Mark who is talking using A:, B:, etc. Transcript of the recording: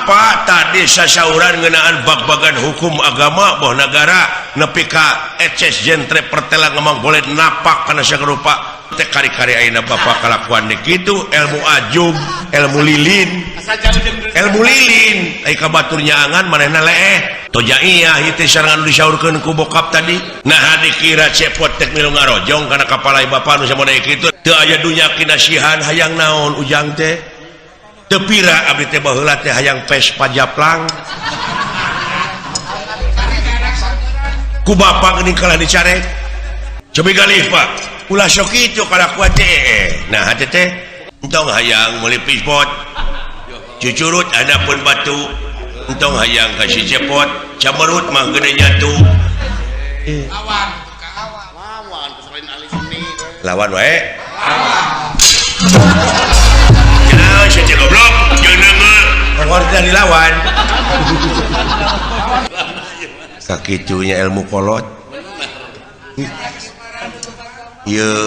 A: Bapak tadi sasauran ngeunaan bag-bagan hukum agama boh negara nepi ka eces jentre pertela ngomong boleh napak kana sarupa teh kari-kari ayeuna bapak kalakuan deui kitu ilmu ajub ilmu lilin ilmu lilin ai ka batur nyaangan manehna leeh tojaiyah ieu teh sareng anu disaurkeun ku bokap tadi. Nah dikira cepot teh milu ngarojong kana kapalai bapak nu samoda kitu teu aya dunya kinasihan hayang naon ujang teh teu pira abdi teh baheula teh hayang Vespa japlang ku bapak geuning kalah dicarek cobi galih Pak ulah sok kitu kalakuan teh. Nah hate teh entong hayang meuli pispot cucurut adapun batu entong hayang ka si cepot camerut mah gede nyatu
B: lawan lawan selain ahli seni
A: lawan wae lawan ya si goblok jeung deungeun warga dilawan kakitunya ilmu kolot. Ieu